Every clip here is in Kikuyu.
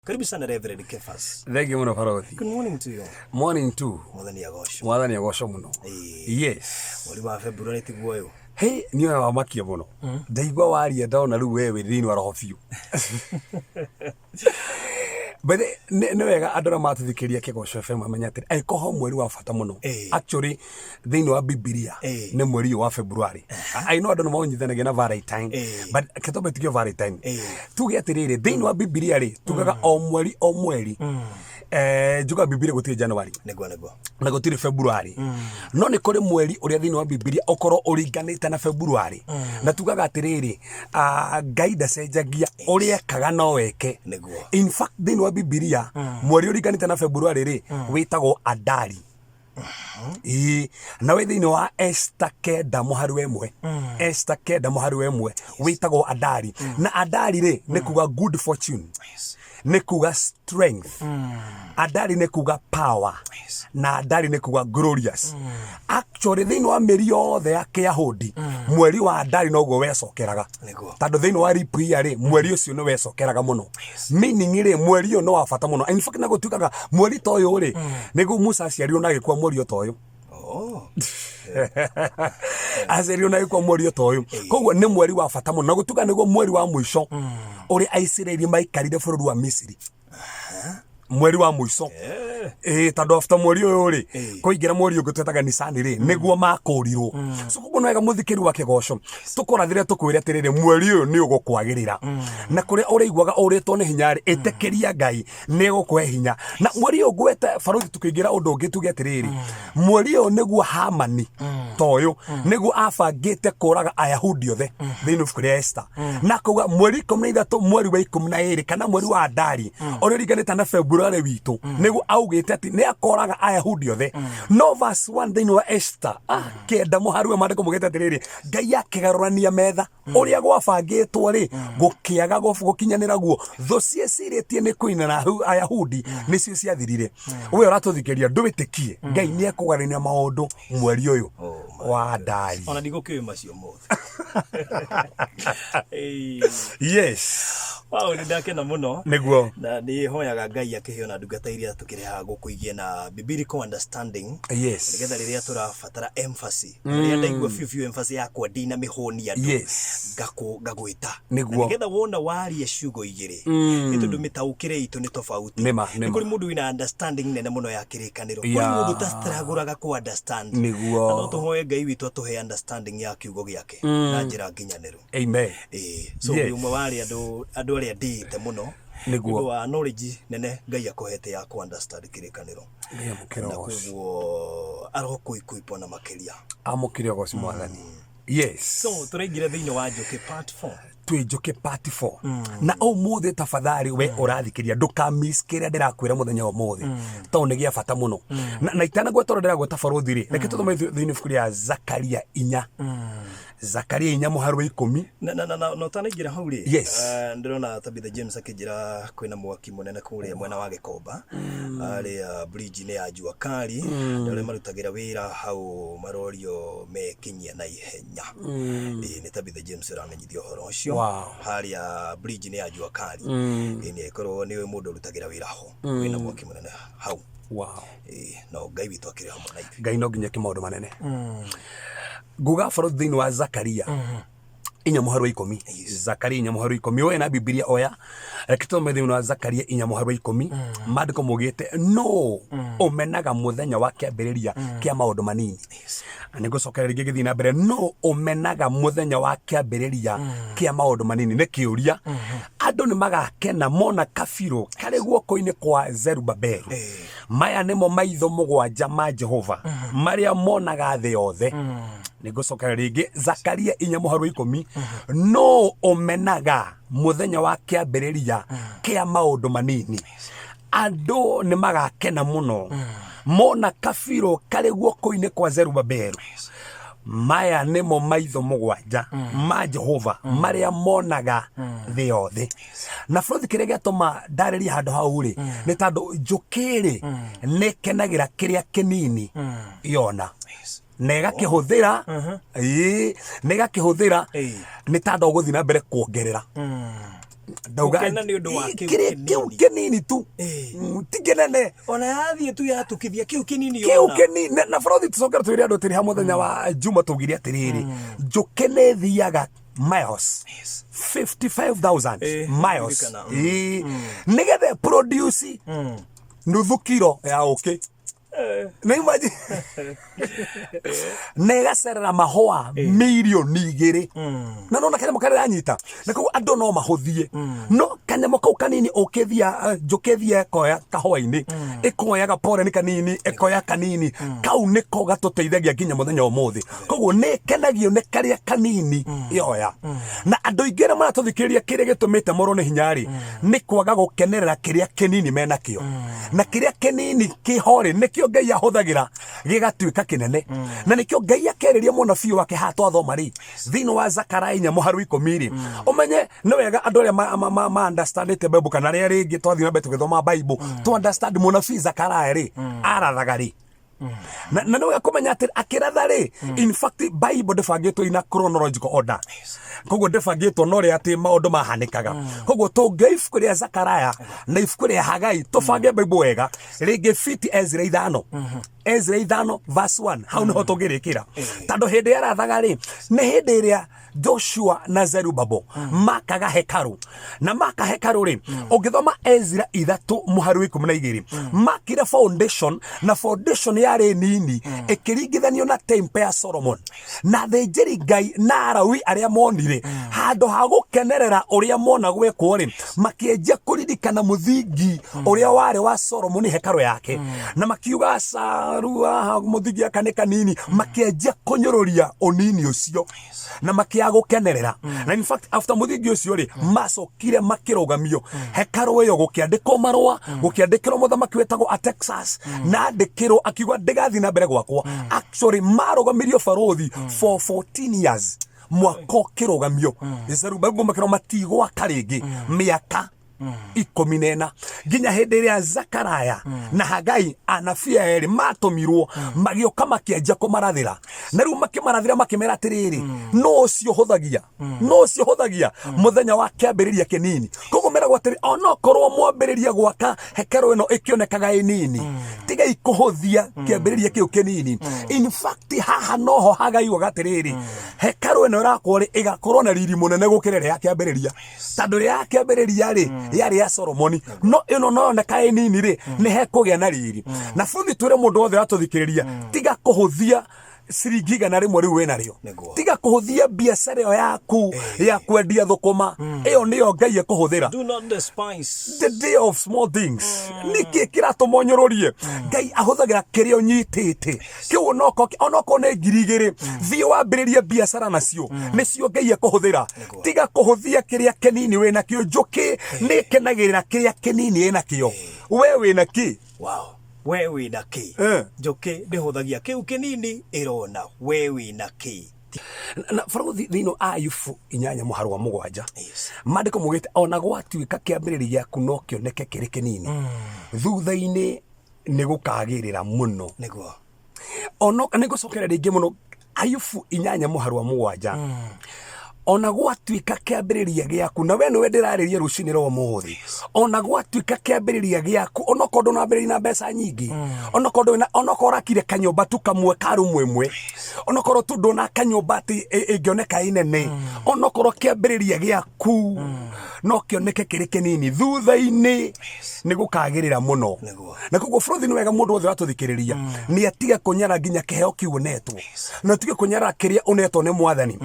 Karibu sana Reverend Kefas. Thengiũ mũno barothi. Good morning to you. Morning too. Mwathani agocwo. Mwathani agocwo mũno. Ĩĩ. Yes. Mweri wa February tiguo ũyũ. Hey, niĩ oya wamakia mũno. Ndaigua waria ndona rĩu we wĩ thĩinĩ wa roho biũ. By the nĩ wega andũ arĩa matũthikĩrĩria Kĩgoco FM mamenye atĩrĩ angĩkorwo mweri wa bata mũno Ĩĩ. actually thĩinĩ wa Bibilia Ĩĩ. nĩ mweri ũyũ wa February. I know andũ nĩ maũnyitithanagia na Valentine Ĩĩ. but kĩtombe tikio Valentine. Ĩĩ. Tuge atĩrĩrĩ thĩinĩ wa Bibilia rĩ tugaga o mweri o mweri njugaga Bibilia gũtirĩ January Nĩguo nĩguo. Na gũtirĩ February, no nĩ kũrĩ mweri ũrĩa thĩinĩ wa Bibilia ũkorwo ũringanĩte na February, na tugaga atĩrĩrĩ, Ngai ndacenjagia, ũrĩa ekaga no weke. In fact, thĩinĩ wa Bibilia mweri ũringanĩte na February rĩ wĩtagwo Adari. Ĩĩ, na wĩ thĩinĩ wa Esta 9 mũhari wa 1. Esta 9 mũhari wa 1 wĩtagwo Adari. Na Adari rĩ nĩ kuga good fortune, nĩ kuga strength, Adari nĩ kuga power, na Adari nĩ kuga glorious. Actually, thĩinĩ wa mĩeri yothe ya Kĩyahudi, mweri wa Adari noguo wecokeraga, tondũ thĩinĩ wa leap year rĩ mweri ũcio nĩ wecokeraga mũno, meaning rĩ mweri ũyũ nĩ wa bata mũno. In fact, na gũtuĩkaga mweri ta ũyũ rĩ nĩguo Musa aciarirwo na agĩkua mweri o ta ũyũ. Aciarirwo na agĩkua mweri o ta ũyũ. Koguo nĩ mweri wa bata mũno, na gũtuĩka nĩguo mweri wa mũico ũrĩa Aisiraeli maikarire bũrũri wa Misiri, mweri wa mũico. Ĩĩ, tondũ after mweri ũyũ rĩ kũingĩra mweri ũngĩ twetaga Nisani rĩ nĩguo makũrirwo. So koguo nĩ wega mũthikĩri wa Kĩgoco tũkũrathĩre tũkwĩre atĩrĩrĩ, mweri ũyũ nĩ ũgũkwagĩrĩra, na kũrĩa ũrĩiguaga ũrĩtwo nĩ hinya rĩ, ĩtĩkĩria Ngai nĩ egũkũhe hinya. Na mweri ũyũ ngwete barothi, tũkĩingĩra ũndũ ũngĩ, tuge atĩrĩrĩ, mweri ũyũ nĩguo Hamani ta ũyũ nĩguo abangĩte kũraga Ayahudi othe thĩinĩ wa ibuku rĩa Esther, na kuga mweri 13 mweri wa 12 kana mweri wa Adari ũrĩa ũringanĩte na February witũ nĩguo augĩte atĩ nĩ akoraga Ayahudi othe. No verse 1 thĩinĩ wa Esther 9 mũhari wa maandĩko mugĩte atĩrĩrĩ, Ngai akĩgarũrania metha. Ũrĩa gwabangĩtwo rĩ gũkĩaga gũkinyanĩra guo. Thũ ciecirĩtie nĩ kũinana Ayahudi nĩcio ciathirire. We ũratũthikĩria, ndũwĩtĩkie Ngai nĩ ekũgarũrania maũndũ mweri ũyũ wa Adari. Ona ndigũkĩũĩ macio mothe. Ĩĩ. Wow, nĩ ndakena mũno. Na nĩ hoyaga Ngai akĩhe ona ndungata iria tũkĩrehaga gũkũ igĩe na biblical understanding, nĩgetha rĩrĩa tũrabatara emphasis, rĩrĩa ndaigua biũ biũ emphasis yakwa ndina mĩhũni andũ, ngagwĩta. Na nĩgetha wona waria ciugo igĩrĩ, nĩ tondũ mĩtaũkĩre itũ nĩ tofauti. Nĩ Nĩ kũrĩ mũndũ wĩna understanding nene mũno ya kĩrĩkanĩro, kũrĩ mũndũ ũtastragũraga kũ understand. Na no tũhoe Ngai witũ atũhe understanding ya kiugo gĩake na njĩra nginyanĩru. Amen. Ĩĩ, so wĩ ũmwe wa arĩa andũ arĩa ndĩĩte mũno nĩ ũndũ wa knowledge nene Ngai akũhete ya kũ understand kĩrĩkanĩro. Ngai amũkĩre Na ũgoci. Koguo arokũikuipwo na makĩria. Amũkĩre ũgoci Mwathani. Yes. So tũraingĩra thĩinĩ wa Njũkĩ part 4. Twĩ Njũkĩ part 4, na ũmũthĩ tafadhali we ũrathikĩria ndũkamiss kĩrĩa ndĩrakwĩra mũthenya wa ũmũthĩ, tondũ nĩ gĩa bata mũno. Na itanagweta ũrĩa ndĩragweta barothi rĩ, reke tũthome thĩinĩ ibuku rĩa Zakaria 4, Zakaria 4 mũhari wa 10. Na ũtanaingĩra hau rĩ, ndĩrona Tabitha James akĩnjĩra kwĩna mwaki mũnene kũrĩa mwena wa Gĩkomba, harĩa bridge-inĩ ya Jua Kali. Andũ arĩa marutagĩra wĩra hau marorio mekinyie na ihenya. Ĩĩ, nĩ Tabitha James ũramenyithia ũhoro ũcio. Harĩa bridge-inĩ ya Jua Kali. Ĩĩ, nĩ ĩkorwo nĩ mũndũ ũrutagĩra wĩra ho, kwĩna mwaki mũnene hau. Ĩĩ, no Ngai witũ akĩrĩ hamwe na ithuĩ. Ngai no nginya eke maũndũ manene. Nguga barothi thĩinĩ wa Zakaria 4 mũhari wa 10. Zakaria 4 mũhari wa 10. Oya na Bibilia, oya, reke tũthome thĩinĩ wa Zakaria 4 mũhari wa 10. Maandĩko maugĩte, no ũmenaga mũthenya wa kĩambĩrĩria kĩa maũndũ manini. Na nĩngũcokera rĩngĩ ngĩthiĩ na mbere. No ũmenaga mũthenya wa kĩambĩrĩria kĩa maũndũ manini? Nĩ kĩũria. Andũ nĩ magakena mona kabirũ karĩ guoko-inĩ kwa Zerubabeli. Maya nĩmo maitho mũgwanja ma Jehova marĩa monaga thĩ yothe. Nĩngũcokera rĩngĩ, Zakaria 4 mũhari wa 10. No ũmenaga mũthenya wa kĩambĩrĩria kĩa maũndũ manini? Andũ nĩ magakena mũno mona kabirũ karĩ guoko-inĩ kwa Zerubabeli. Maya nĩmo maitho mũgwanja ma Jehova marĩa monaga thĩ yothe. Na bũrũthi kĩrĩa gĩatũma ndarĩrie handũ hau rĩ nĩ tondũ njũkĩ rĩ nĩ kenagĩra kĩrĩa kĩnini yona na ĩgakĩhũthĩra. Ĩĩ, na ĩgakĩhũthĩra nĩ tondũ gũthiĩ na mbere kuongerera. Ndauga Gũkena nĩ ũndũ wa kĩu kĩrĩa kĩu kĩnini. kĩnini tu. Ĩĩ. Ti kĩnene. Ona yathiĩ tu yatukithia kĩu kĩnini Kĩu yona. kĩnini na bũrũri tũcokera twĩre andũ atĩrĩ ha mũthenya wa Juma tũgire atĩrĩrĩ, njũkĩ nĩ ĩthiaga miles 55,000 Ĩĩ, miles. ndirikana. Ĩĩ. Nĩgetha produce nuthu kiro ya ũkĩ. Nĩ imagine na ĩgacerera mahũa mirioni 2, na nona kanyamũ karĩa ĩranyita, na koguo andũ no mahũthie, no kanyamũ kau kanini ũkĩthia, njũkĩ ĩthia ĩkoya kahũa-inĩ, ĩkoyaga pore nĩ kanini, ĩkoya kanini, kau nĩko gatũteithagia nginya mũthenya wa ũmũthĩ. Koguo nĩ ĩkenagio nĩ karĩa kanini yoya, na andũ aingĩ arĩa maratũthikĩrĩria, kĩrĩa gĩtũmĩte morwo nĩ hinya rĩ, nĩ kwaga gũkenerera kĩrĩa kĩnini menakĩo, na kĩrĩa kĩnini kĩho rĩ, nĩkĩo Ngai ahũthagĩra gĩgatuĩka kĩnene, na nĩkĩo Ngai akerĩria mũnabii wake haha twathoma rĩ, thĩinĩ wa Zakaria 4 mũhari wa 10 rĩ. Ũmenye nĩ wega andũ arĩa ma understandĩte Bible, kana arĩa rĩngĩ twathiĩ na mbere tũgĩthoma Bible tu understand mũnabii Zakaria rĩ, arathaga rĩ, na nĩ wega kũmenya atĩ akĩratha rĩ, in fact Bible ndĩbangĩtwo ina chronological order, koguo ndĩbangĩtwo no rĩa atĩ maũndũ mahanĩkaga. Koguo tũngĩoya ibuku rĩa Zakaria na ibuku rĩa Hagai, tũbange Bible wega rĩngĩ fiti Ezra 5, Ezra 5 verse 1, hau nĩho tũngĩrĩkĩra, tondũ hĩndĩ yarathaga rĩ, nĩ hĩndĩ ĩrĩa Joshua na Zerubabel makaga hekarũ, na maka hekarũ rĩ, ũngĩthoma Ezra 3 mũhari wa 12, makire foundation, na foundation yarĩ nini ĩkĩringithanio na temple ya Solomon, na thĩnjĩri Ngai na Arawi arĩa monire handũ ha gũkenerera ũrĩa mona gwekwo rĩ, makĩanjia kũririkana mũthingi ũrĩa warĩ wa Solomon hekarũ yake, na makiuga carua mũthingi aka nĩ kanini, makĩanjia kũnyũrũria ũnini ũcio na makĩaga gũkenerera. Na in fact after mũthingi ũcio rĩ, macokire makĩrũgamio hekarũ ĩyo, gũkĩandĩkwo marũa, gũkĩandĩkĩrwo mũthamaki wetagwo Artaxerxes, na andĩkĩrwo akiuga ndĩgathiĩ na mbere gwakwo. Actually marũgamirio barothi for 14 years, mwaka ũkĩrũgamio. Zerubabeli makĩrwo matigwaka rĩngĩ mĩaka 14, nginya hĩndĩ ĩrĩa Zakaraya na Hagai, anabii erĩ matũmirwo, magĩũka makĩanjia kũmarathĩra, na rĩu makĩmarathĩra makĩmera atĩrĩrĩ, no ũcio hũthagia, no ũcio hũthagia mũthenya wa kĩambĩrĩria kĩnini. Koguo meragwo atĩrĩ, onokorwo mwambĩrĩria gwaka hekarũ ĩno ĩkĩonekaga ĩ nini, tigai kũhũthia kĩambĩrĩria kĩu kĩnini. In fact haha noho Hagai ugaga atĩrĩrĩ, hekarũ ĩno ĩrakwo rĩ, ĩgakorwo na riri mũnene gũkĩra ĩrĩa ya kĩambĩrĩria, tondũ ĩrĩa ya kĩambĩrĩria rĩ, yarĩ ya Solomoni, no ĩno no yoneka ĩ nini rĩ, nĩ hekũgĩa na riri. Na bũthi twĩre mũndũ wothe watũthikĩrĩria, tiga kũhũthia ciringi 100 rĩu wĩnarĩo. Tiga kũhũthia biacara ĩyo yaku ya kwendia thũkũma, ĩyo nĩyo Ngai ekũhũthĩra. Do not despise the day of small things. Nĩkĩ kĩratũma ũnyũrũrie? Ngai ahũthagĩra kĩrĩa ũnyitĩte kĩu, onokorwo nĩ 2000, thiĩ wambĩrĩrie biacara nacio, nĩcio Ngai ekũhũthĩra. Tiga kũhũthia kĩrĩa kĩnini wĩnakĩo. Njũkĩ nĩ ĩkenagĩrĩra kĩrĩa kĩnini ĩnakĩo. We wĩna kĩ? Wow, we wĩna kĩ? Njũkĩ ndĩhũthagia kĩu kĩnini ĩrona. We wĩna kĩ? Na barothi thĩinĩ wa Ayubu 8 mũharo wa 7, maandĩko maugĩte ona gwatuĩka kĩambĩrĩria gĩaku no kĩoneke kĩrĩ kĩnini, thutha-inĩ nĩ gũkagĩrĩra mũno. Ono nĩ ngũcokera rĩngĩ mũno, Ayubu 8 mũharo wa 7, ona gwatuĩka kĩambĩrĩria gĩaku, na we nĩwe ndĩrarĩria rũcinĩ rwa ũmũthĩ, ona gwatuĩka kĩambĩrĩria gĩaku, onokorwo ndũnambĩrĩria na mbeca nyingĩ, onokorwo ndũrĩ na, onokorwo ũrakire kanyũmba tu kamwe ka rumu ĩmwe, onokorwo tu ndũna kanyũmba atĩ ĩngĩoneka ĩ nene, onokorwo kĩambĩrĩria gĩaku no kĩoneke kĩrĩ kĩnini, thutha-inĩ nĩ gũkagĩrĩra mũno. Na koguo bũrũri nĩ wega mũndũ wothe ũratũthikĩrĩria nĩ atige kũnyara nginya kĩheo kĩu ũnetwo, na ũtige kũnyarara kĩrĩa ũnetwo nĩ Mwathani.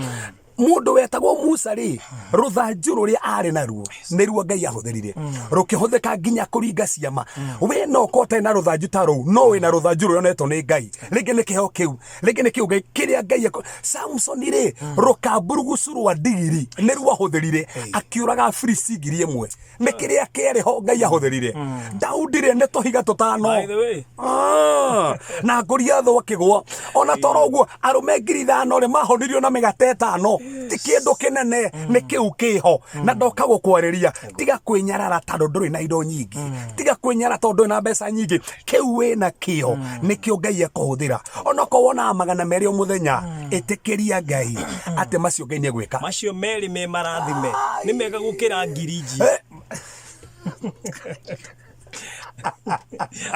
Mũndũ wetagwo Musa rĩ, rũthanju rũrĩa arĩ naruo nĩruo Ngai ahũthĩrire, rũkĩhũthĩka nginya kũringa ciama. We no ũkorwo ũtarĩ na rũthanju ta rũu, no wĩna rũthanju rũrĩa ũnetwo nĩ Ngai, rĩngĩ nĩ kĩheo kĩu, rĩngĩ nĩ kĩu Ngai kĩrĩa Ngai Samsoni rĩ, rũkamburugucu rwa ndigiri nĩruo ahũthĩrire akĩũraga Afilisti 1000. Nĩ kĩrĩa kĩarĩ ho Ngai ahũthĩrire. Daudi rĩ, nĩ tũhiga tũtano. By the way. Ah, na Goliathũ akĩgũa. Ona toro ũguo arũme 5000 rĩ, mahonirio na mĩgate ĩtano. Ti kĩndũ kĩnene, nĩ kĩu kĩho. Na ndoka gũkwarĩria, tiga kwĩnyarara tondũ ndũrĩ na indo nyingĩ, tiga kwĩnyarara tondũ ndũrĩ na mbeca nyingĩ. Kĩu wĩna kĩo nĩkĩo Ngai ekũhũthĩra. Onokorwo wonaga 200 o mũthenya, ĩtĩkĩria Ngai atĩ macio Ngai nĩ egwĩka. Macio merĩ me marathime nĩ mega gũkĩra ngiri njie.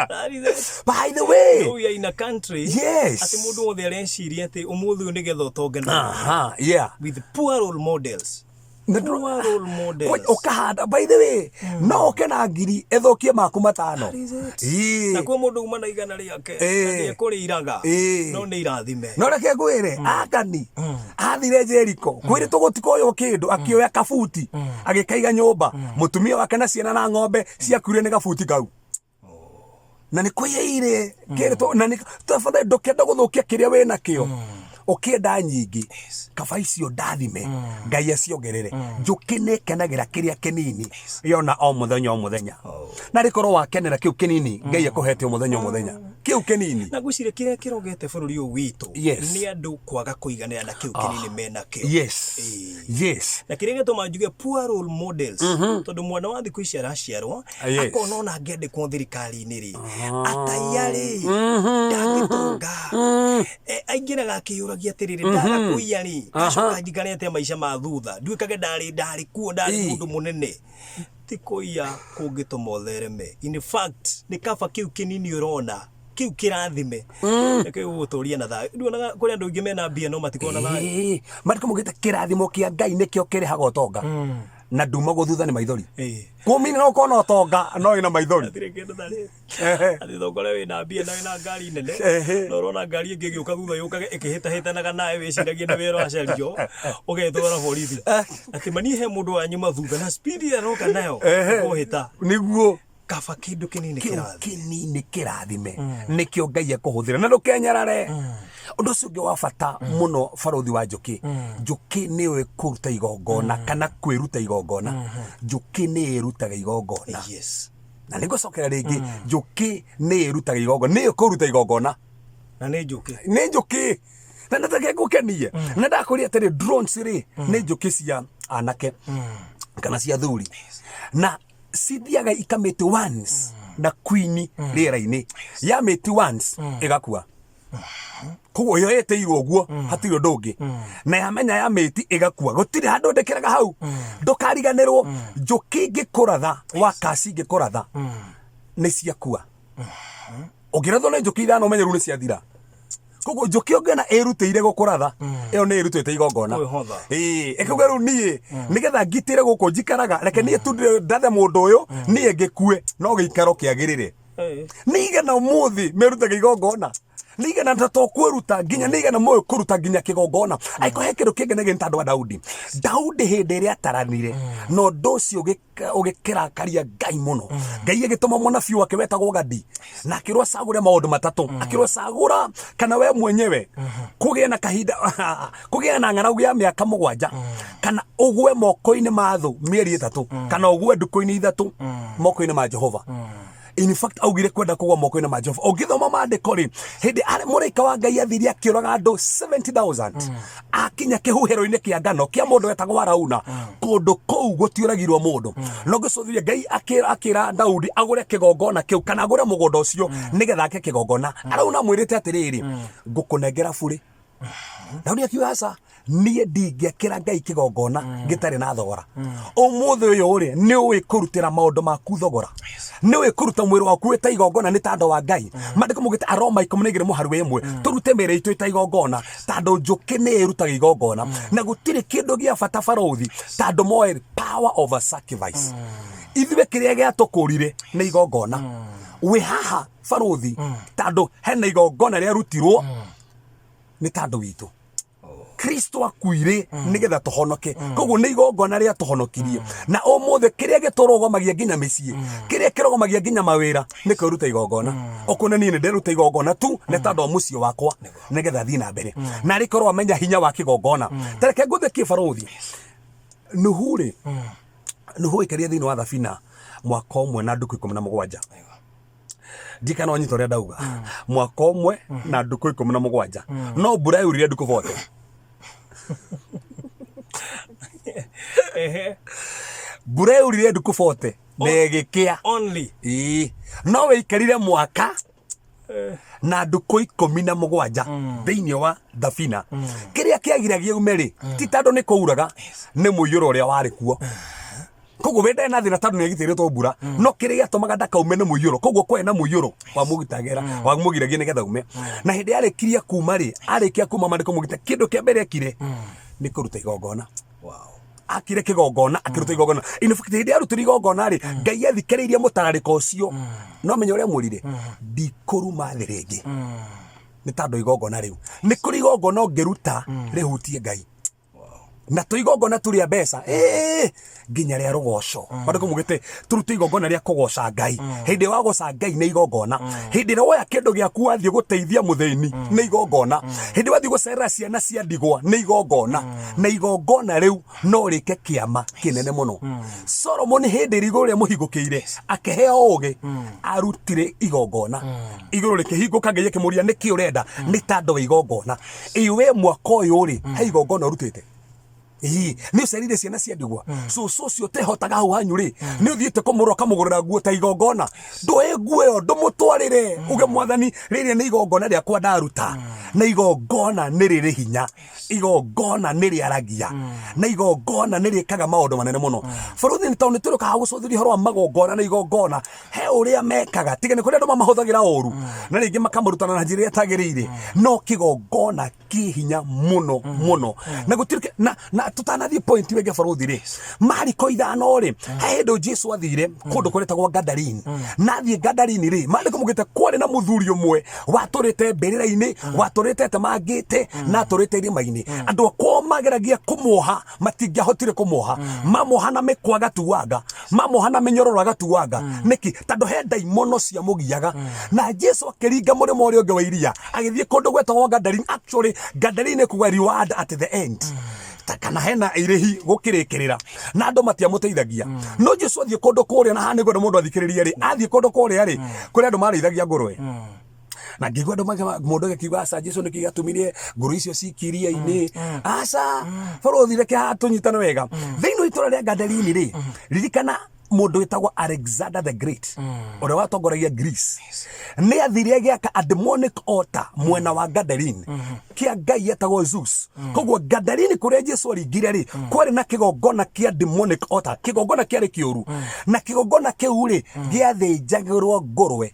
That is it. By the way, We are in a country atĩ mũndũ wothe areciria atĩ ũmũthĩ ũyũ nĩgetha ũtonge na with poor role models. Na Poor role models. Ũkahanda, by the way, no ũke na ngiri ĩthũkie maku 5. That is it. Ĩĩ. Na kwĩ mũndũ uma na 100 rĩake Ĩĩ. na ndĩekũrĩ iraga Ĩĩ. no nĩ irathime. No reke ngwĩre, Akani athire Jeriko kwĩrĩtwo gũtikoywo kĩndũ, akĩoya kabuti agĩkaiga nyũmba, mũtumia wake na ciana na ng'ombe ciakuire nĩ gabuti kau. Na nĩ kwĩyeire kĩrĩtwo na nĩ tafadhali ndũkenda gũthũkia kĩrĩa wĩ nakĩo ũkĩenda nyingĩ. Kaba icio ndathime, Ngai aciongerere. Njũkĩ nĩ ĩkenagĩra kĩrĩa kĩnini yona o mũthenya o mũthenya. Na rĩkorwo wakenera kĩu kĩnini Ngai akũhete o mũthenya o mũthenya, kĩu kĩnini. Na ngwĩciria kĩrĩa kĩrogete bũrũri ũyũ witũ nĩ andũ kwaga kũiganĩra na kĩu kĩnini menakĩo. Na kĩrĩa gĩtũma njuge poor role models, tondũ mwana wa thikũ ici araciarwo akona ona angĩandĩkwo thirikari-inĩ rĩ, ataiya rĩ, ndangĩtonga. Aingĩraga akĩyũragia atĩrĩrĩ, ndaga kũiya rĩ, ngacoka njikare atĩa maica ma thutha, nduĩkage ndarĩ kuo, ndarĩ mũndũ mũnene. Ti kũiya kũngĩtũma ũthereme. In fact, nĩ kaba kĩu kĩnini ũrona, kĩu kĩrathime, nĩkĩo gĩgũgũtũria na thayũ. Nduonaga kũrĩ andũ aingĩ mena mbia no matikoragwo na thayũ? Ĩĩ, marĩkũ maugĩte kĩrathimo kĩa Ngai nĩkĩo kĩrehaga ũtonga, na nduma thutha nĩ maithori. Kũmina no ũkorwo na ũtonga no wĩna maithori. Hatirĩ kĩndũ tarĩ atĩ thongore wĩna mbia na wĩna ngari nene, na ũrona ngari ĩngĩ ĩgĩũka thutha yũkage ĩkĩhĩtahĩtanaga nawe, wĩciragie nĩ wĩra wacario, ũgetwara borithi atĩ mani he mũndũ wa nyuma thutha na speed ĩrĩa aroka nayo kũhĩta. Nĩguo. Kaba kĩndũ kĩnini kĩu kĩrathime. Kĩnini kĩrathime nĩkĩo Ngai ekũhũthĩra, na ndũkenyarare. Ũndũ ũcio ũngĩ wa bata mũno, barothi wa njũkĩ, njũkĩ nĩyo ĩkũruta igongona kana kwĩruta igongona. Njũkĩ nĩ ĩrutaga igongona. Na nĩ ngũcokera rĩngĩ, njũkĩ nĩ ĩrutaga igongona, nĩyo kũruta igongona. Na nĩ njũkĩ. Nĩ njũkĩ. Na natake ngũkenie, na ndakũria atĩrĩ, drones rĩ, nĩ njũkĩ cia anake kana cia thuri, na cithiaga ikamĩte once na queen rĩera-inĩ, yamĩti once ĩgakua. Koguo ĩyo ĩtĩirwo ũguo, hatirĩ ũndũ ũngĩ. Na yamenya yamĩti ĩgakua, gũtirĩ handũ ndĩkĩraga hau. Ndũkariganĩrwo, njũkĩ ingĩkũratha wa kaci ingĩkũratha nĩ ciakua. Ũngĩrathwo nĩ njũkĩ 5, ũmenye rĩu nĩ ciathira. Koguo njũkĩ ũngĩona ĩrutĩire gũkũratha, ĩyo nĩ ĩrutĩte igongona. Kwĩhotha. Ĩĩ, ĩkauga rĩu niĩ nĩgetha ngitĩre gũkũ njikaraga, reke niĩ tu ndathe mũndũ ũyũ, niĩ ngĩkue no gĩikaro kĩagĩrĩre. Nĩ igana ũmũthĩ merutaga igongona, nĩ igana ta to kwĩruta nginya nĩ igana moĩ kũruta nginya kĩgongona. Angĩkorwo he kĩndũ kĩngenagia nĩ tondũ wa Daudi. Daudi hĩndĩ ĩrĩa ataranire na ũndũ ũcio ũgĩkĩrakaria Ngai mũno, Ngai agĩtũma mũnabii wake wetagwo Gadi, na akĩrwo acagũre maũndũ matatũ. Akĩrwo cagũra kana we mwenyewe kũgĩe na kahinda kũgĩe na ng'aragu ya mĩaka 7, kana ũgwe moko-inĩ ma thũ mĩeri 3, kana ũgwe ndukũ-inĩ 3 moko-inĩ ma Jehova. In fact, augire kwenda kũgwa moko-inĩ ma Jehova. Ũngĩthoma maandĩko rĩ, hĩndĩ arĩ mũraika wa Ngai athire akĩũraga andũ 70,000, akinya kĩhuhĩro-inĩ kĩa ngano kĩa mũndũ wetagwo Arauna, kũndũ kũu gũtiũragirwo mũndũ. No ngĩcũthĩrĩria Ngai akĩra Daudi agũre kĩgongona kĩu kana agũre mũgũnda ũcio nĩgetha ake kĩgongona. Arauna amwĩrĩte atĩrĩrĩ, ngũkũnengera burĩ. Daudi akiuga aca, niĩ ndingĩakĩra Ngai kĩgongona gĩtarĩ na thogora. Ũmũthĩ ũyũ rĩ, nĩ ũĩ kũrutĩra maũndũ maku thogora, nĩ ũĩ kũruta mwĩrĩ waku wĩ ta igongona nĩ tandũ wa Ngai. Maandĩko maugĩte Aroma 12:1, tũrute mĩĩrĩ itũ ĩ ta igongona, tandũ njũkĩ nĩ ĩrutaga igongona. Na gũtirĩ kĩndũ gĩa bata barothi tandũ moe power of a sacrifice. Ithuĩ kĩrĩa gĩatũkũrire nĩ igongona. Wĩ haha barothi tandũ hena igongona rĩarutirwo nĩ tandũ witũ. Kristo akuire nĩgetha tũhonoke, koguo nĩ igongona rĩa tũhonokirie. Na ũmũthĩ kĩrĩa gĩtũrũgamagia nginya mĩciĩ, kĩrĩa kĩrũgamagia nginya mawĩra, nĩ kwĩruta igongona. Ũkona niĩ nĩ nderuta igongona tu nĩ tondũ wa mũciĩ wakwa nĩgetha thiĩ na mbere. Na rĩkorwo amenya hinya wa kĩgongona. Ta reke ngũthekie barothi. Nuhu rĩ, Nuhu aikarire thĩinĩ wa thabina mwaka ũmwe na ndukũ 17. Ndikana wanyita ũrĩa ndauga, mwaka ũmwe na ndukũ 17, no mbura yaurire ndukũ 40. Ehe. Mbura yaurire ndukũ 40 na ĩgĩkĩa. Only. Ĩĩ. No wĩikarire mwaka na ndukũ 17 thĩinĩ wa thabina. Kĩrĩa kĩagiragia ume rĩ, ti tondũ nĩ kũuraga, nĩ mũiyũro ũrĩa warĩ kuo. Koguo we ndarĩ na thĩna tondũ nĩ agitĩrĩtwo mbura, no kĩrĩa gĩatũmaga ndakaume nĩ mũiyũro. Koguo kwarĩ na mũiyũro wamũgitagĩra, wamũgiragia nĩgetha ume. Na hĩndĩ yarĩkirie kuma rĩ, arĩkia kuma maandĩko maugĩte kĩndũ kĩa mbere ekire nĩ kũruta igongona. Wow. Akire kĩgongona, akĩruta igongona. In fact, hĩndĩ arutire igongona rĩ, Ngai athikĩrĩirie mũtararĩko ũcio. No menya ũrĩa amwĩrire, ndikũruma thĩ rĩngĩ nĩ tondũ igongona rĩu. Nĩ kũrĩ igongona ũngĩruta rĩhutie Ngai. Na to igongona tu rĩa mbeca, ĩĩ, nginya rĩa rũgoco. Maandĩko maugĩte tũrute igongona rĩa kũgoca Ngai. Hĩndĩ ĩrĩa wagoca Ngai nĩ igongona. Hĩndĩ ĩrĩa woya kĩndũ gĩaku wathiĩ gũteithia mũthĩni nĩ igongona. Hĩndĩ wathiĩ gũcerera ciana cia ndigwa nĩ igongona. Na igongona rĩu no rĩke kĩama kĩnene mũno. Solomon hĩndĩ ĩrĩa igũrũ rĩamũhingũkĩire akĩheo ũgĩ, arutire igongona. Igũrũ rĩkĩhingũka, Ngai akĩmũria nĩkĩ ũrenda? Nĩ tondũ wa igongona. Ĩ we mwaka ũyũ rĩ, he igongona ũrutĩte? Ĩĩ, nĩ ũcerire ciana cia ndigwa? Cũcũ ũcio ũtehotaga hau hanyu rĩ, nĩ ũthiĩte kũmũrora ũkamũgũrĩra nguo ta igongona? Ndũĩ nguo ĩyo ndũmũtwarĩre, uge mwathani rĩrĩ nĩ igongona rĩakwa ndaruta. Na igongona nĩ rĩrĩ hinya, igongona nĩ rĩaragia, na igongona nĩ rĩkaga maũndũ manene mũno. Bũrũri nĩ tondũ nĩ tũrĩkaga gũcũthĩrĩria ũhoro wa magongona na igongona, he ũrĩa mekaga tiga nĩ kũrĩ andũ mamahũthagĩra ũru na rĩngĩ makamũrutana na njĩra ĩrĩa ĩtagĩrĩire, no kĩgongona kĩ hinya mũno mũno. Na gũtirĩ na tũtanathiĩ point wenge barũthi rĩ, Mariko 5 rĩ, he hĩndĩ Jesu athire kũndũ kũretagwo Gadarini. Na athiĩ Gadarini rĩ, maandĩko maugĩte kwarĩ na mũthuri ũmwe watũrĩte mbĩrĩra-inĩ, watũrĩte temangĩte na atũrĩte irĩma-inĩ. Andũ akwao mageragia kũmuoha, matingĩahotire kũmuoha. Mamuoha na mĩkwa agatuanga, mamuoha na mĩnyororo agatuanga. Nĩkĩ? Tondũ he ndaimono ciamũgiaga. Na Jesu akĩringa mũrĩmo ũrĩa ũngĩ wa iria, agĩthiĩ kũndũ gwetagwo Gadarini. Actually, Gadarini nĩ kuga reward at the end. Ta kana hena irĩhi gũkĩrĩkĩrĩra, na andũ matiamũteithagia. No Jesu athiĩ kũndũ kũrĩa, na haha nĩngwenda mũndũ athikĩrĩrie rĩ, athiĩ kũndũ kũrĩa rĩ, kũrĩa andũ marĩithagia ngũrwe. Na ngĩigua andũ mũndũ agĩkiuga aca, Jesu nĩkĩ gĩatũmire ngũrwe icio cikie iria-inĩ? Aca, bũrũthi, reke haha tũnyitane wega. Thĩinĩ wa itũra rĩa Gadarini rĩ, ririkana mũndũ wĩtagwo Alexander the Great, ũrĩa watongoragia Greece, nĩ athire agĩaka a demonic altar mwena wa Gadarini kĩa ngai yetagwo Zeus. Koguo Gadarini kũrĩa Jesu aringire rĩ, kwarĩ na kĩgongona kĩa demonic altar, kĩgongona kĩarĩ kĩũru, na kĩgongona kĩu rĩ gĩathĩnjagĩrwo ngũrwe.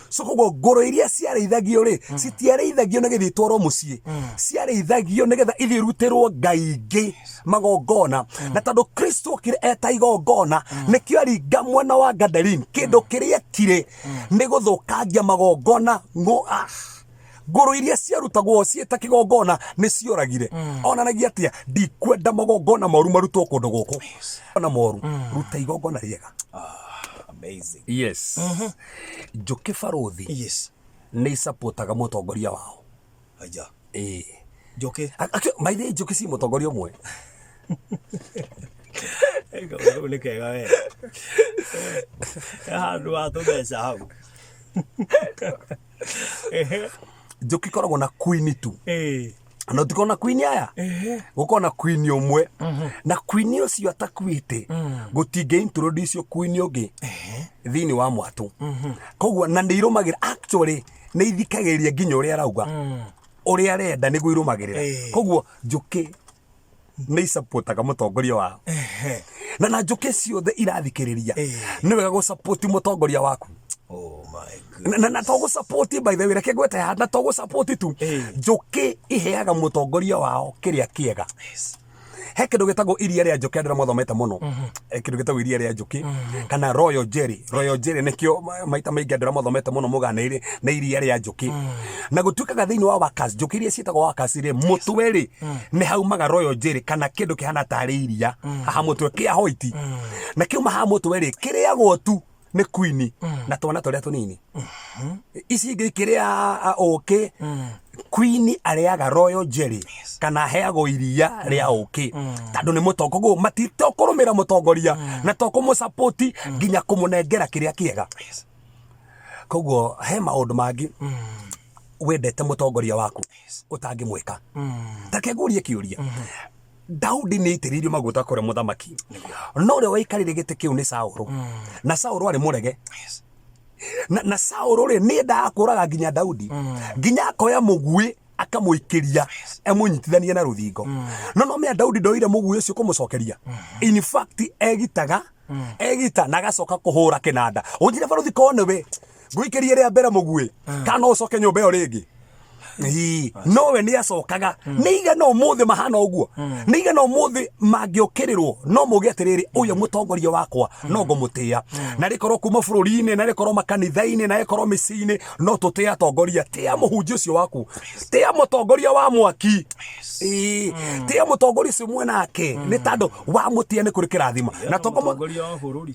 So koguo ngũrwe iria ciarĩithagio rĩ, citiarĩithagio nĩgetha itwarwo mũciĩ, ciarĩithagio nĩgetha ithiĩ irutĩrwo ngai ingĩ magongona. Na tondũ Kristo okire eta igongona, nĩkĩo aringa mwena wa Gadarini, kĩndũ kĩrĩa ekire nĩ gũthũkangia magongona. Ngũrũ iria ciarutagwo ciĩta kĩgongona nĩ cioragire. Onanagia atĩa? Ndikwenda magongona moru marutwo kũndũ gũkũ. Ona moru, ruta igongona rĩega. Amazing. Yes. Njũkĩ barũthi nĩ isapotaga mũtongoria wao. Aja. Ĩĩ. Njũkĩ. Actually, by the way, njũkĩ ci mũtongoria ũmwe. Kau nĩ kega we. He handũ wa tũmbeca hau. Njũkĩ ikoragwo na queen tu. Na ũtikorwo na queen aya, gũkorwo na queen ũmwe, na queen ũcio atakuĩte gũtingĩ introduce queen ũngĩ thĩinĩ wa mwatũ. Koguo na nĩ irũmagĩrĩra, actually nĩ ithikagĩrĩria nginya ũrĩa arauga, ũrĩa arenda nĩguo irũmagĩrĩra. Koguo njũkĩ nĩ isapotaga mũtongoria wao. Na njũkĩ ciothe irathikĩrĩria, nĩ wega gũsapoti mũtongoria waku. Oh my God. Na to gũsapoti, by the way, reke ngwete haha, na to gũsapoti tu, njũkĩ iheaga mũtongoria wao kĩrĩa kĩega. He kĩndũ gĩtagwo iria rĩa njũkĩ, andũ arĩa mathomete mũno, kĩndũ gĩtagwo iria rĩa njũkĩ kana royal jelly. Royal jelly nĩkĩo maita maingĩ andũ arĩa mathomete mũno mũganĩire na iria rĩa njũkĩ. Na gũtuĩkaga thĩinĩ wa workers, njũkĩ iria ciĩtagwo workers rĩ, mũtwe rĩ nĩ haumaga royal jelly kana kĩndũ kĩhana tarĩ iria haha mũtwe kĩa white. Na kĩauma haha mũtwe rĩ, kĩrĩagwo tu nĩ queen na twana tũrĩa tũnini. Ici ingĩ ikĩrĩa ũkĩ, queen arĩaga royal jelly kana aheagwo iria rĩa ũkĩ tondũ nĩ mũtongo. Koguo matitokũrũmĩra mũtongoria na to kũmũsapoti nginya kũmũnengera kĩrĩa kĩega. Koguo he maũndũ mangĩ wendete mũtongoria waku ũtangĩmwĩka. Ta reke ngũrie kĩũria. Daudi nĩ aitĩrĩirio maguta kũrĩ mũthamaki, no ũrĩa waikarĩire gĩtĩ kĩu nĩ Saũlũ, na Saũlũ arĩ mũrege. Na Saũlũ rĩ, nĩ endaga kũraga nginya Daudi, nginya akoya mũguĩ akamũikĩria emũnyitithanie na rũthingo. No mea Daudi ndoire mũguĩ ũcio kũmũcokeria. In fact, egitaga egita na agacoka kũhũra kĩnanda. Ũnjire baruthi korwo nĩwe ngũikĩrie rĩa mbere mũguĩ, kana no ũcoke nyũmba ĩyo rĩngĩ? Ĩĩ, nowe nĩ acokaga. Nĩ igana ũmũthĩ mahana ũguo, nĩ igana ũmũthĩ mangĩũkĩrĩrwo no muge atĩrĩrĩ, ũyũ mũtongoria wakwa no ngũmũtĩa, na rĩkorwo kuma bũrũri-inĩ, na rĩkorwo makanitha-inĩ, na rĩkorwo mĩciĩ-inĩ, no tũtĩe atongoria. Tĩa mũhunjia ũcio waku, tĩa mũtongoria wa mwaki. Ĩĩ, tĩa mũtongoria ũcio mwenake, nĩ tondũ wamũtĩa nĩ kũrĩ kĩrathimo na to Mũtongoria wa bũrũri.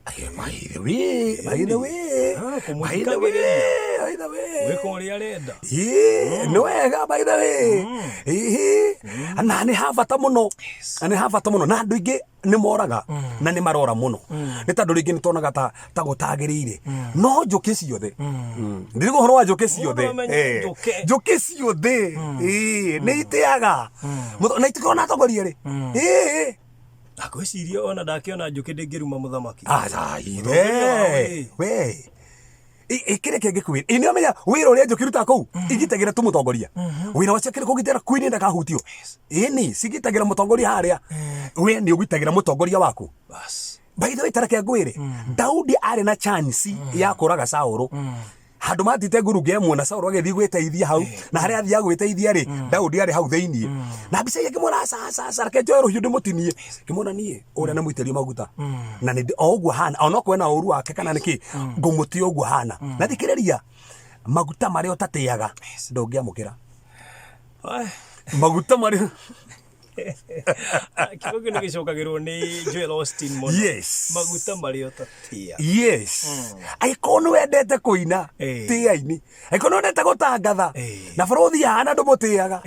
By the way, by the way, by the way, by the way. Gwĩka ũrĩa arenda. Ĩĩ, nĩ wega, by the way. Ĩĩ, na nĩ ha bata mũno, na nĩ ha bata mũno, na andũ aingĩ nĩ moraga na nĩ marora mũno, nĩ tondũ rĩngĩ nĩ tuonaga ta gũtagĩrĩire, no njũkĩ ciothe, ndirĩ ũhoro wa njũkĩ ciothe. Mũndũ amenye njũkĩ. Njũkĩ ciothe, ĩĩ, nĩ itĩaga na itikorwo na atongoria rĩ. Ĩĩ. Ngwĩciria ona ndakĩona njũkĩ ndĩngĩruma mũthamaki. Mũtongoria wao, ĩ. We kĩrĩa kĩngĩkwĩra ĩ nĩ ũmenya wĩra ũrĩa njũkĩ irutaga kũu, igitagĩra tu mũtongoria. Wĩra wacio kĩrĩ kũgitĩra kwini ndakahutio. Ĩni cigitagĩra mũtongoria harĩa. We nĩ ũgitagĩra mũtongoria waku? Bas. By the way, tareke ngwĩre, Daudi arĩ na chance ya kũraga Saũlũ handũ matite ngurunga ĩmwe, na Saũlũ agĩthiĩ gwĩteithia hau, na harĩa athiaga gwĩteithia rĩ, Daudi arĩ hau thĩiniĩ na mbica ngĩmwona, aca, aca, aca, reke njoe rũhiũ ndĩmũtinie. Ngĩmwona niĩ ũrĩa nĩ mũitĩrĩrie maguta, na nĩ o ũguo hana, onokorwo ena ũru wake kana nĩkĩ, ngũmũtĩa ũguo hana. Na thikĩrĩria, maguta marĩa ũtatĩaga ndũngĩamũkĩra. Ai, maguta marĩa Kiugo kĩu nĩ gĩcokagĩrwo nĩ Joel Austin mũno. Maguta marĩa ũtatĩa. Yes, angĩkorwo nĩ wendete kũina, tĩa ini. Angĩkorwo nĩ wendete gũtangatha, na bũrũthi hana ndũmũtĩaga,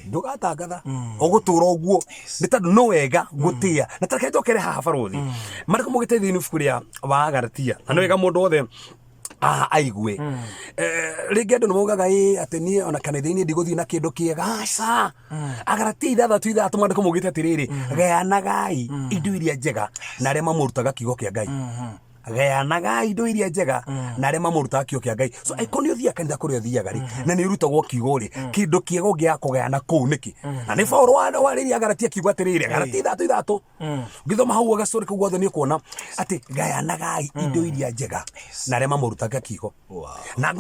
ndũgatangatha, ũgũtũra ũguo, nĩ tondũ no wega gũtĩa. Na tareke njokere haha, barũthi, marĩkũ mũgĩte thĩinĩ ibuku rĩa wa Galatia, na nĩ wega mũndũ wothe haha aigue. Rĩngĩ andũ nĩ maugaga ĩ atĩ niĩ ona kanitha-inĩ ndigũthiĩ na kĩndũ kĩega. Aca, Agalatia 6:6, mwandĩko maugĩte atĩrĩrĩ, gayanagai indo iria njega na arĩa mamũrutaga kiugo kĩa Ngai. Gayanagai indo iria njega na arĩa mamũrutaga kiugo kĩa Ngai. So angĩkorwo nĩ ũthiaga kanitha kũrĩa ũthiaga rĩ, na nĩ ũrutagwo kiugo rĩ, kĩndũ kĩega ũngĩaga kũgayana kũu nĩkĩ? Na nĩ Paũlũ warĩirie Agalatia kiugo atĩrĩrĩ, Agalatia 6:6, ngĩthoma hau gacũrĩ kau guothe, nĩ ũkuona atĩ gayanagai indo iria njega na arĩa mamũrutaga kiugo. Na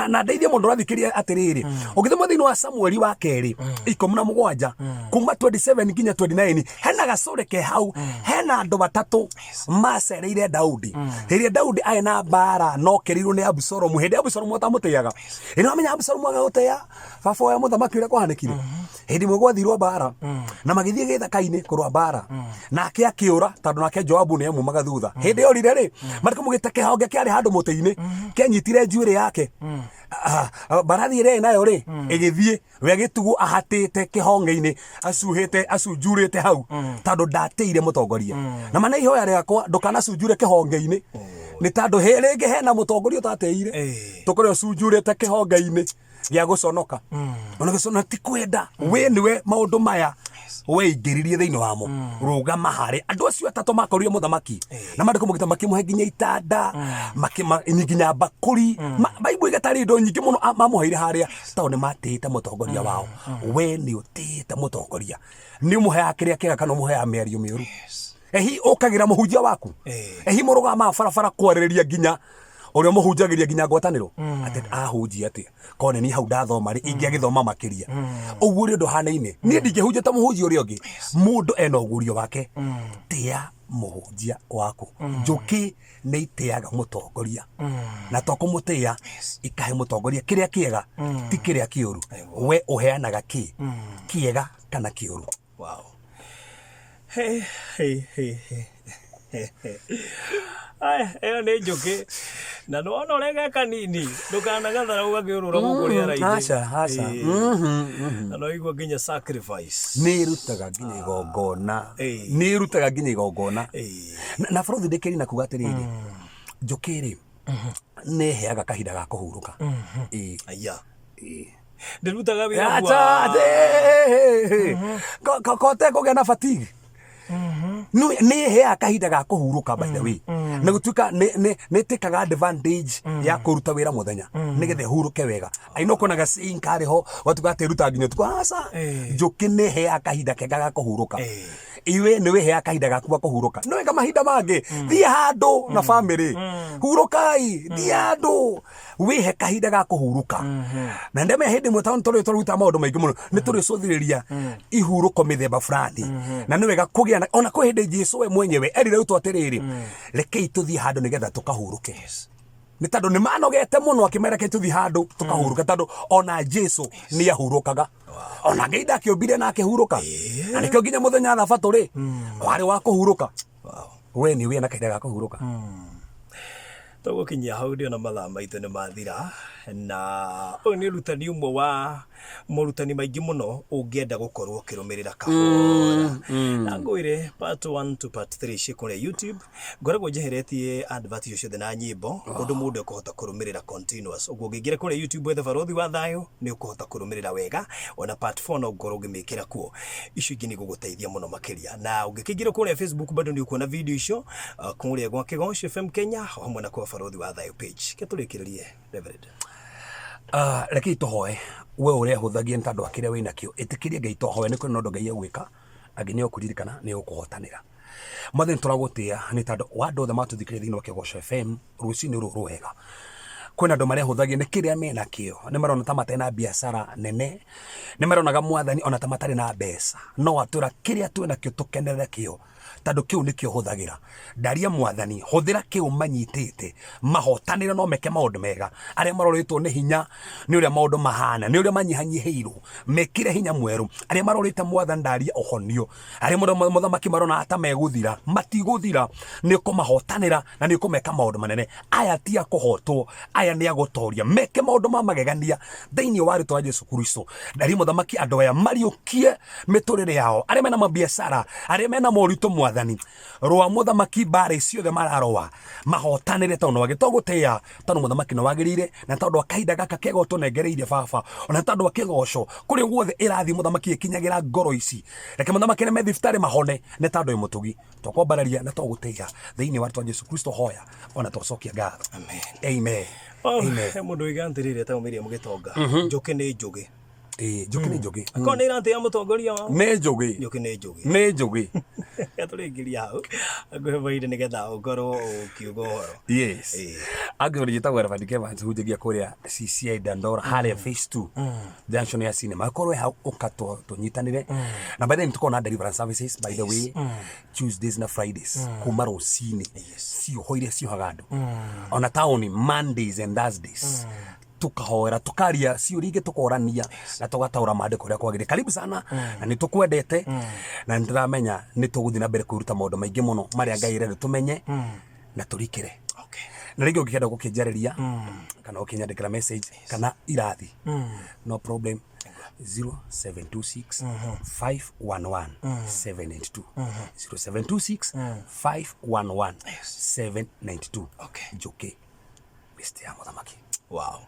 na ndeithie mũndũ ũrathikĩria atĩrĩrĩ, ũgĩthoma thĩinĩ wa Samueli wa kerĩ 17 kuma 27 nginya 29, hena gacũrĩ ke hau. Hena andũ atatũ macereire Daudi hĩndĩ ĩrĩa Daudi arĩ na mbara nokĩrĩirwo nĩ Abusalomu, hĩndĩ Abusalomu atamũtĩaga. Hĩndĩ wamenya Abusalomu agagũtĩa, baba ũyũ mũthamaki, ũrĩa kwahanĩkire, hĩndĩ ĩmwe gwathirwo mbara na magĩthiĩ gĩthaka-inĩ kũrũa mbara, nake akĩũra tondũ nake Joabu nĩ amumaga thutha. Hĩndĩ yorire rĩ, marĩkũ mũgĩte kĩhonge kĩarĩ handũ mũtĩ-inĩ kĩanyitire njuĩrĩ yake. Ah, mbarathi ĩrĩa ĩ nayo rĩ ĩgĩthiĩ, we agĩtigwo ahatĩte kĩhonge-inĩ, acuhĩte, acunjurĩte hau, tondũ ndatĩire mũtongoria. Na mana ihoya rĩakwa, ndũkanacunjure kĩhonge-inĩ, nĩ tondũ rĩngĩ hena mũtongoria ũtatĩire. Tũkore ũcunjurĩte kĩhonge-inĩ gĩa gũconoka, ona gũconoka ti kwenda. We nĩwe maũndũ maya weingĩririe thĩinĩ wamo. Rũgama harĩ andũ acio atatũ makorire mũthamaki na mandĩko mũgĩta makĩmũhe nginya itanda, nginya mbakũri. Baibũ ĩgatarĩ indo nyingĩ mũno mamũheire harĩa, tondũ nĩ matĩĩte mũtongoria wao. We nĩ ũtĩĩte mũtongoria? Nĩ ũmũheaga kĩrĩa kĩega kana ũmũheaga mĩario mĩũru? Ehi ũkagĩra mũhunjia waku? Ehi mũrũgamaga barabara kwarĩrĩria nginya ũrĩa mũhunjagĩria nginya ngwatanĩro atĩ ahunjia atĩa? Korwo nĩ niĩ hau ndathoma rĩ, ingĩagĩthoma makĩria ũguo. Ũrĩa ũndũ hanaine, niĩ ndingĩhunjia ta mũhunjia ũrĩa ũngĩ. Mũndũ ena ũgurio wake. Tĩa mũhunjia waku. Njũkĩ nĩ itĩaga mũtongoria, na to kũmũtĩa, ikahe mũtongoria kĩrĩa kĩega, ti kĩrĩa kĩũru. We ũheanaga kĩ kĩega kana kĩũru? Wow. Hey, hey, hey, hey. Aya, ĩyo nĩ njũkĩ na nĩwona ũrĩa ge kanini, ndũkanagathara ũgakĩũrũra gũkũ rĩera-inĩ. Aca, aca. Ĩĩ. Na no igua nginya sacrifice. Nĩ ĩrutaga nginya igongona. Nĩ ĩrutaga nginya igongona. Na bũrũthi ndĩkĩri na kuga atĩrĩrĩ, njũkĩ rĩ, nĩ ĩheaga kahinda ga kũhurũka. Ĩĩ. Aya. Ĩĩ. Ndĩrutaga wĩra Acha, kote kũgĩa na fatigue nä ĩheaga kahinda ga kũhurũka, by the way, na gũtuĩka nĩ ĩtĩkaga advantage ya kũruta wĩra mũthenya nĩgetha ĩhurũke wega. Aino kuonaga saying karĩ ho gatuga atĩ ĩrutaga nginya ũtukũ. Aca, njũkĩ nĩ ĩheaga kahinda kega ga kũhurũka. Iwe nĩ wĩheaga kahinda gaku ga kũhurũka? Nĩ wega mahinda mangĩ thiĩ handũ na family, hurũkai, thiĩ handũ wĩhe kahinda ga kũhurũka. Na ndemenya hĩndĩ ĩmwe tondũ tũrĩ tũruta maũndũ maingĩ mũno, nĩ tũrĩcũthĩrĩria ihurũko mĩthemba fulani, na nĩ wega kũgĩa na ona kwĩ hĩndĩ Jesu we mwenyewe erire arutwo atĩrĩrĩ, "Rekei tũthiĩ handũ nĩgetha tũkahurũke," nĩ tondũ nĩ manogete mũno. Akĩmera, "Rekei tũthiĩ handũ tũkahurũke," tondũ ona Jesu nĩ ahurũkaga. Ona Ngai ndakĩũmbire na akĩhurũka, na nĩkĩo nginya mũthenya wa thabatũ rĩ warĩ wa kũhurũka. We nĩ wĩ na kahinda ga kũhurũka? Tũgũkinyia hau, ndĩona mathaa maitũ nĩ mathira, na ũyũ nĩ ũrutani ũmwe wa morutani maingĩ mũno ũngĩenda gũkorwo ũkĩrũmĩrĩra kahora. Na ngwĩre part 1 to part 3 ciĩ kũrĩa YouTube. Ngoragwo njeheretie advert icio ciothe na nyĩmbo, ũndũ mũndũ ekũhota kũrũmĩrĩra continuous. Ũguo ũngĩingĩra kũrĩa YouTube wethe Barũthi wa Thayũ, nĩ ũkũhota kũrũmĩrĩra wega. Ona part 4 no ũngorwo ũngĩmĩkĩra kuo. Icio ingĩ nĩ igũgũteithia mũno makĩria. Na ũngĩkĩingĩra kũrĩa Facebook bado nĩ ũkuona video icio, kũrĩa gwa Kĩgoco FM Kenya o hamwe na kwa Barũthi wa Thayũ page. Ke tũrĩkĩrĩrie, Reverend. Ah, rekei tũhoe. We ũrehũthagia nĩ tondũ wa kĩrĩa wĩ nakĩo, ĩtĩkĩrie Ngai tũhoe. Nĩ kwĩna ũndũ Ngai egwĩka angĩ nĩ ũkũririkana, nĩ ũkũhotanĩra. Mwathani, tũragũtĩa nĩ tondũ wa andũ othe matũthikĩrĩria thĩinĩ wa Kĩgoco FM rũcinĩ rũrũ rwega. Kwĩna andũ marehũthagia nĩ kĩrĩa menakĩo, nĩ marona ta matarĩ na biacara nene, nĩ maronaga, Mwathani, ona ta matarĩ na mbeca, no atwĩra kĩrĩa twĩnakĩo tũkenerere kĩo, tondũ kĩu nĩkĩo hũthagĩra. Ndaria, Mwathani, hũthĩra kĩu manyitĩte mahotanĩre, no meke maũndũ mega. Arĩa marorĩtwo nĩ hinya nĩ ũrĩa maũndũ mahana, nĩ ũrĩa manyihanyihĩirwo, mekĩre hinya mwerũ. Arĩa marorĩte, Mwathani, ndaria ũhonio. Arĩa mũthamaki marona ta megũthira, matigũthira, nĩ ũkũmahotanĩra na nĩ ũkũmeka maũndũ manene. Aya ti a kũhotwo, aya nĩ a gũtoria, meke maũndũ ma magegania thĩinĩ wa rĩtwa rĩa Jesu Kristo. Ndaria, mũthamaki, andũ aya mariũkie mĩtũrĩre yao, arĩa mena mabiacara, arĩa mena moritũ, Mwathani, rũa mũthamaki mbara ciothe mararoa, mahotanĩre, tondũ nĩ wagĩtwo gũtĩa, tondũ mũthamaki nĩ wagĩrĩire, na tondũ wa kahinda gaka kega ũtũnengereirie, baba, ona tondũ wa kĩgoco kũrĩa guothe ĩrathiĩ, mũthamaki, ĩkinyagĩra ngoro ici. Reke mũthamaki arĩa me thibitarĩ mahone, nĩ tondũ wĩ mũtugi. Twakwambararia na twagũtĩĩa thĩinĩ wa rĩtwa Jesu Kristo, hoya ona twacokia ngatho. Amen. Amen. Oh, Amen. he mũndũ ũiga atĩrĩrĩ, etagwo Miriam Gĩtonga, njũkĩ nĩ njũgĩ. Ĩĩ, njũkĩ nĩ njũgĩ. Akorwo nĩ iratĩa mũtongoria wao, Nĩ njũgĩ. Njũkĩ nĩ njũgĩ. Nĩ njũgĩ. Tũrĩngĩria hau, ngũhe mahinda nĩgetha ũkorwo ũkiuga ũhoro. Yes. Ĩĩ. Angĩkorwo njĩtagwo Reverend Kevans, hunjagia kũrĩa CCI Dandora, harĩa phase 2 junction ya cinema. Akorwo hau, ũka tũnyitanĩre. Na by then tukorwo na deliverance services, by the way, Tuesdays na Fridays kuma rũcinĩ, cioho iria ciohaga andũ. Ona taũni Mondays and Thursdays tukahoera, tukaria ciũria ingĩ, tukorania na tũgataũra maandĩko ũrĩa kwagĩrĩire. Karibu sana, na nĩ tũkwendete, na nĩ tũramenya nĩ tũgũthiĩ na mbere kwĩruta maũndũ maingĩ mũno marĩa Ngai arenda tũmenye na tũrikĩre. Na rĩngĩ ũngĩkenda gũkĩnjarĩria kana ũkĩnyandĩkĩra message kana irathi, no problem, 0726 511 792, 0726 511 792. Njũkĩ list ya mũthamaki. Wow.